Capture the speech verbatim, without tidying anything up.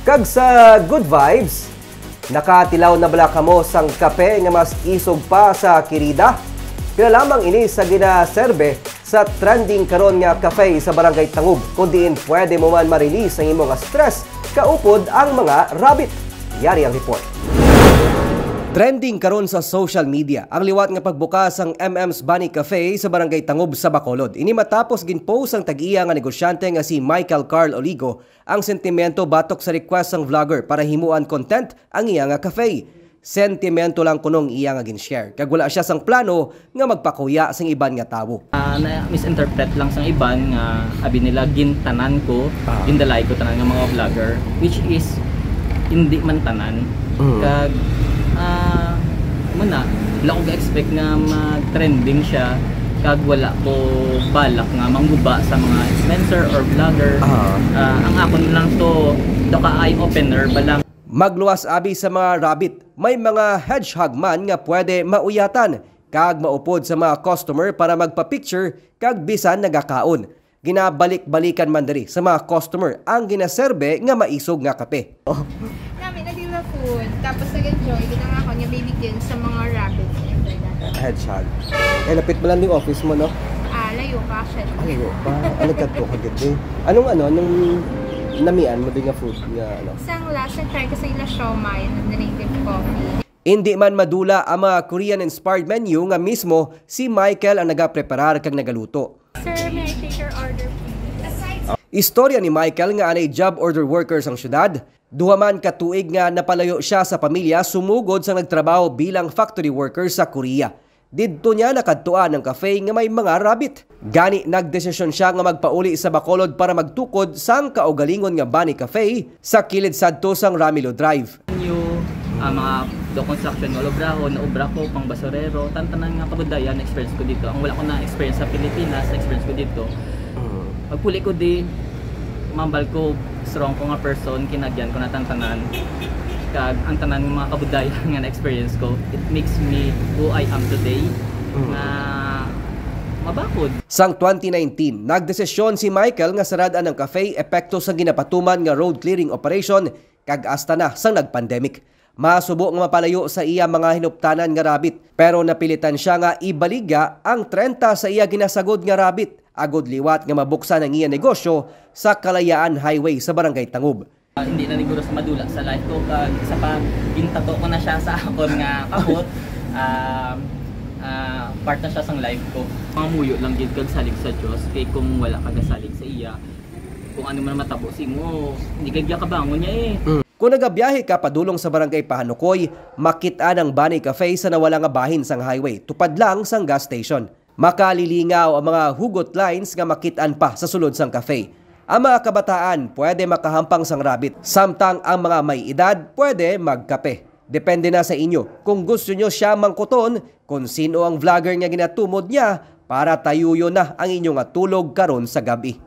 Kag sa good vibes, nakatilaw na bala kamo sang kape nga mas isog pa sa kirida? Pila lamang ini sa ginaserbe sa trending karon nga cafe sa Barangay Tangub, kung diin pwede mo man ma-release ang imo nga stress kaupod ang mga rabbit. Yari ang report. Trending karon sa social media ang liwat nga pagbukas sang M M's Bunny Cafe sa Barangay Tangub sa Bacolod. Ini matapos ginpost ang tag-iya nga negosyante nga si Michael Carl Oligo ang sentimento batok sa request sang vlogger para himuan content ang iya nga cafe. Sentimento lang kuno ang iya nga gin-share, kag wala siya sang plano nga magpakuya sang iban nga tawo. Ah, na-misinterpret lang sang iban nga abi nila gintanan ko, Ah. gindalay ko tanan nga mga vlogger, which is hindi man tanan. Mm. Kag, ah, muna, wala ko ga-expect nga mag-trending siya, kag wala ko balak nga mangguba sa mga influencer or vlogger. Ah. Ah, ang akon lang to, to ka eye-opener ba lang. Magluwas abi sa mga rabbit, may mga hedgehog man nga pwede mauyatan kag maupod sa mga customer para magpa-picture kag bisan nagakaon. Ginabalik-balikan man diri sa mga customer ang ginaserbe nga maisog nga kape. Nami na dila food, tapos nag-enjoy gid ang akon nga baby din sa mga rabbits and all that. Hedgehog. Eh, lapit mo lang yung office mo, no? Ah, layo pa, actually. Ah, layo pa. Ah, nagkadto ka gid, eh. Anong, ano, anong namian mo din nga food nga, ano? Sang last, nag-try ko sa ila siomai and the native coffee. Indi man madula ang mga Korean-inspired menu nga mismo si Michael ang nagapreparar kag nagaluto. Sir, may I take your order, please? Istorya ni Michael nga anay job order worker sang syudad. Duha man ka tuig nga napalayo siya sa pamilya sumugod sang nagtrabaho bilang factory worker sa Korea. Didto niya nakadtuan ang cafe nga may mga rabbit. Gani, nagdesisyon siya nga magpauli sa Bacolod para magtukod sang kaugalingon nga Bunny Cafe sa kilid sadto sang Ramilo Drive. New, ah, mga do construction nga obrahon, naobra ko, pang basurero, tantanan nga kabudaya na-experience ko dito. Ang wala ko na-experience sa Pilipinas, na-experience ko dito. Mm. Pagpuli ko di, mambal ko, strong ko nga person, kinagyan ko na tantanan. Kag ang tanan nga mga kabudaya nga na-experience ko, it makes me who I am today, Mm. nga mabakod. Sang twenty nineteen, nagdesisyon si Michael nga sarad-an ang cafe epekto sa ginapatuman nga road clearing operation kag hasta na sang nag-pandemic. Masubo nga mapalayo sa iya mga hinuptanan nga rabbit, pero napilitan siya nga ibaligya ang trenta sa iya ginasagod nga rabbit, agod liwat nga mabuksan ang iya negosyo sa Kalayaan Highway sa Barangay Tangub. Ah, hindi na siguro sa madula sa life ko, kag isa pa, gintato ko na siya sa akon nga kapot. Ah, ah, part na siya sang life ko. Mangamuyo lang gid kag salig sa Dios, kay kung wala ka gasalig sa iya, kung ano man matabo sa imo, hindi ka gyakabangon niya eh. Mm. Kung nagabiyahe ka padulong sa Barangay Pahanukoy, makit-an ang Bunny Cafe sa nawala nga bahin sang highway, tupad lang sang gas station. Makalilingaw ang mga hugot lines nga makit-an pa sa sulod sang cafe. Ang mga kabataan pwede makahampang sang rabbit, samtang ang mga may edad pwede magkape. Depende na sa inyo kung gusto nyo siya mangkuton kung sin-o ang vlogger nga ginatumod niya para tayuyon na ang inyo nga tulog karon sa gab-i.